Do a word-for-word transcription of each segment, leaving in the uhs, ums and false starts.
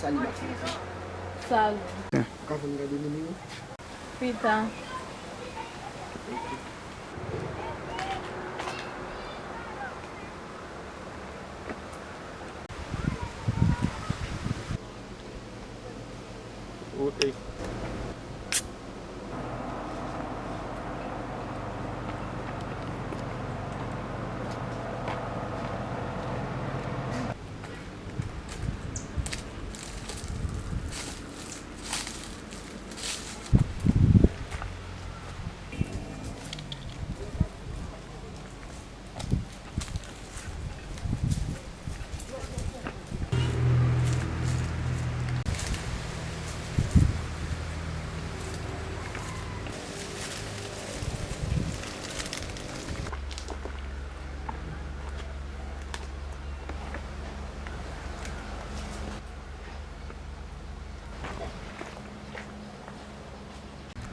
Salut, ma chérie. Salut. Ou ka fè m gade nimewo? Pita. Ok.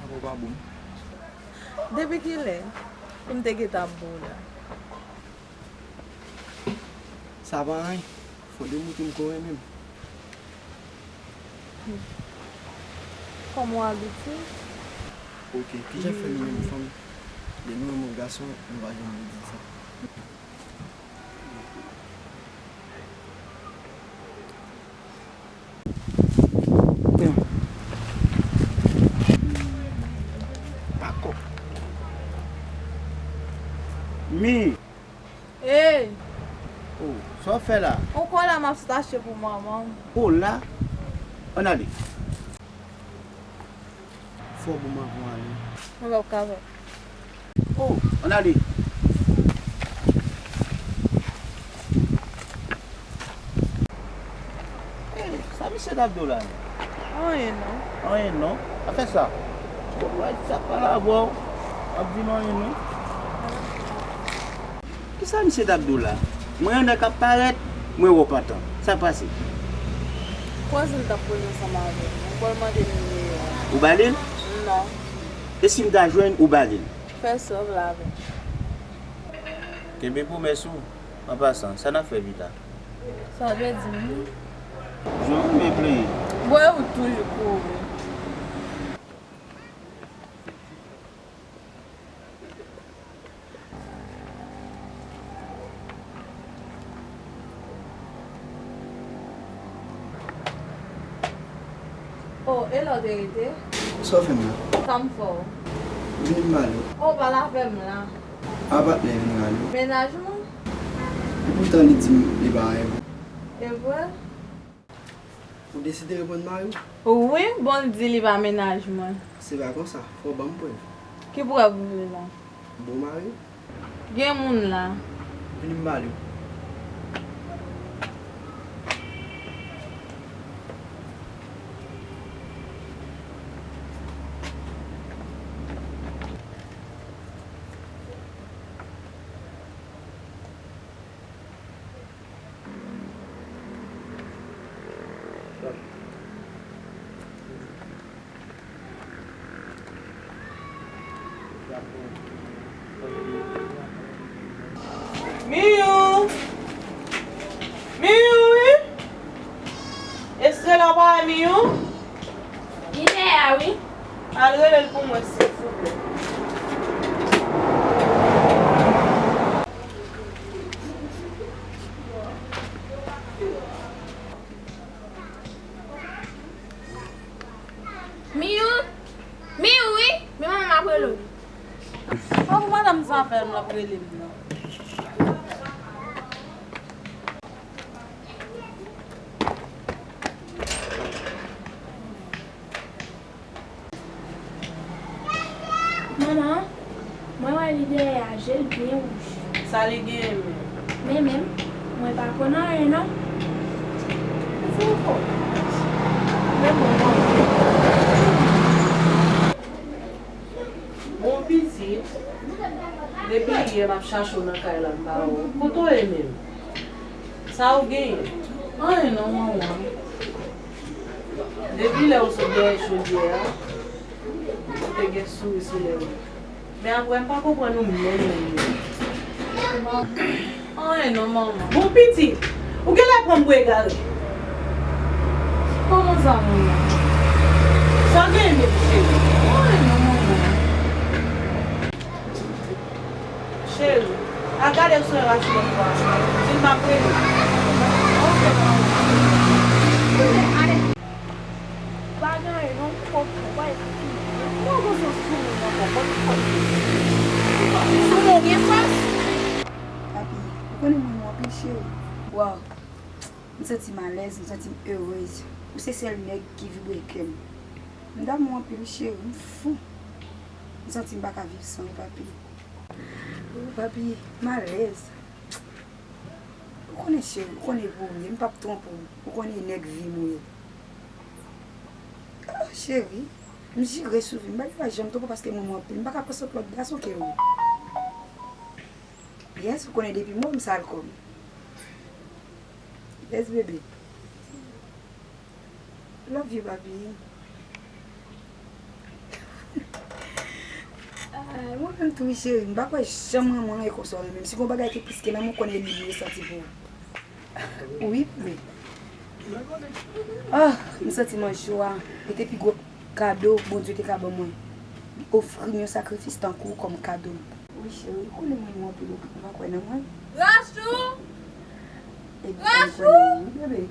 Apa w pa bon? Depi kilè pou m te gentan ap bon la? Sa pa anyen. Fò w demontre m ke w renmen m. Kòm w abitye. Ok, kijan fè nou menm fanm, lè nou renmen yon gason, nou pa janm vle di l sa? Pako. Mi. Ey! Oh, sa w fè la? Yon kola m ap sot achte pou manman m. Kola? Ann ale. Fò w ban m avan w ale. Mwen p ap kapab. Oh, ann ale. Eh, sa misye t ap di w la menm? Anyen non. Anyen non. Afè sa. Bon, mwen sa pale avè w. W ap di m anyen non. Kisa misye t ap di w la? Mwen yon nèg k ap parèt, mwen wè w pantan. Sa k pase? Koze l t ap koze ansanm avè m. Mwen ba l mande m nimewo a. Ou ba li l? Non. E si m ta jwenn ou ba li l? Fè sa w vle avè m. Kenbe pwomès ou. An pasan, sa n ap fè pita? Sa w dwe di m wi. Jan w renmen pleye. Bwè ou toujou kouri. Oh, e la w te rete? Sa w fè m la? Sa m fè w? Vini m pale w. Oh, pale avè m la. A patnè vin rale w. Mennaj mwen? Epoutan li di m li pa renmen w. E vre? Ou deside reponn mari w? Wi, bon, l di li pa mennaj mwen. Se pa konsa, fò w ban m prèv. Ki prèv ou vle la? Bon mari w. Gen moun la. Vini m pale w. Miyou! Miyou wi! Estrela pa wè Miyou? Li dèyè a wi. Al rele l pou mwen silvouplè. Miyou? Miyou wi. Men manman m ap rele w. An pou madanm sa fè l, l ap rele m nan. Manman, mwen wè li dèyè a, je l byen wouj. Sa li genyen menm? Men menm, mwen pa konn anyen non. Mwen se yon fò. Men bon, manman. Bon pitit, depi yè m ap chache w nan kay la m pa wè w. Kote w ye menm? Sa w genyen? Anyen non, manman. Depi lè w sot dèyè chodyè a, ou te gen souri sou lèv ou. Men apre, m pa konprann ou menm, menm, menm. Anyen non, manman. Bon pitit, ou genlè pran m pou egare. Kòman zanmi w? Sa gen, bebe cheri? Mwen non, manman. Cheri, al gade si w wè si lòt bwa. Di l m ap rele. Ok, manman. Pa gen anyen non, kòk mwen pa ekri. Mwen gon sou sou mwen ankò, mwen kòk. Sou mwen gen fòs. Papi, ou konnen m renmen w anpil, cheri. Waw. M santi m alèz, m santi m erez. Ou se sèl nèg ki vibre kè m. M damou anpil, cheri, m fou. M santi m pa ka viv san ou, papi. O, papi, m alèz. Ou konnen, cheri, ou konnen pou ou ye, m p ap twonpe w. Ou konnen e nèg vi m ou ye. O, cheri, m jire sou vi m, m pa janm twonpe w paske m renmen w anpil. M pa ka pran sòt lòt gason ke ou. Yes, ou konnen depi mò m sal kò m. Yes, bebe. Love you, papi. Ah, mwen menm tou, wi, cheri. M pa kwè janm renmen w anyen konsa w renmen m. Si gon bagay ki plis ke lanmou, konnen li m resanti pou ou. Wi, bebe. Ah, m santi m an jwa. E te pi gwo kado Bondye te ka ban mwen. Li ofri m yon sakrifis tankou w kòm kado. Wi, cheri, ou konnen m renmen w anpil, ou pa kwè nan mwen. Rachou! Epi Rachou! Wi, bebe.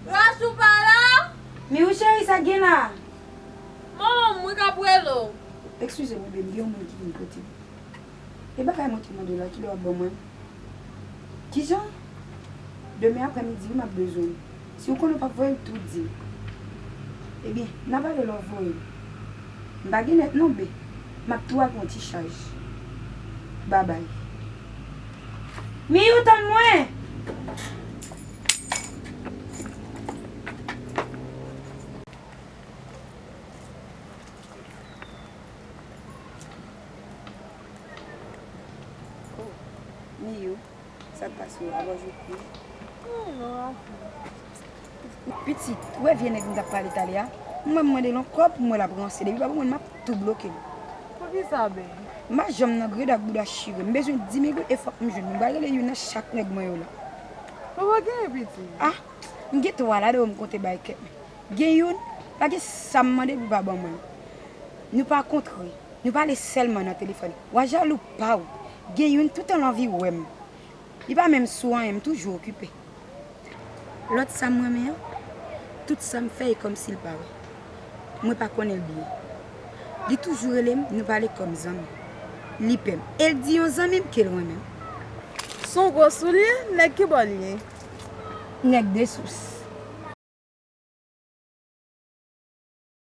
Rachou pa la? Miou cheri, sa k gen la? Manman m, wi, k ap rele w. Eskize m, bebe, m gen yon moun ki vin kote m. E bagay mwen te mande w la, kilè w ap ban mwen l? Kijan? Demen aprèmidi wi m ap bezwen l. Si w konnen w p ap voye l tou di m. Ebyen, n a pale lè w voye l. M pa gen nèt non, bebe. M ap tou al pran yon ti chaj. Babay. Miou, tann mwen! Oh, Miou, sa k pase w? Alò, je prie. Ay, non, Rafou. Pitit, ou wè vye nèg m t ap pale talè a? M wè m mande l yon kòb, m wè l ap ranse. Depi l pa ban mwen l, m ap tou bloke l. Poukisa, bebe? M pa janm nan gred ak bouda chire. M bezwen dis mil goud e fòk m jwenn. M pral rele youn nan chak nèg mwen yo la. Ou pa genyen pitit? Ah, m gen twa ladan yo m konte bay kèk mwen. Gen youn, pa gen sa m mande l pou l pa ban mwen l. Nou pa kontre, nou pale sèlman nan telefòn. W a jalou pa w. Gen youn toutan l anvi wè m. Li pa menm sou anyen, m toujou okipe. Lòt sa m renmen an, tout sa m fè e kòmsi l pa wè. Mwen pa konnen l byen. Li toujou rele m, nou pale kòm zanmi. Li pè m. E l di yon zanmi m ke l renmen m. S on gwo soulye, nèg ki bò l ye? Nèg de sous.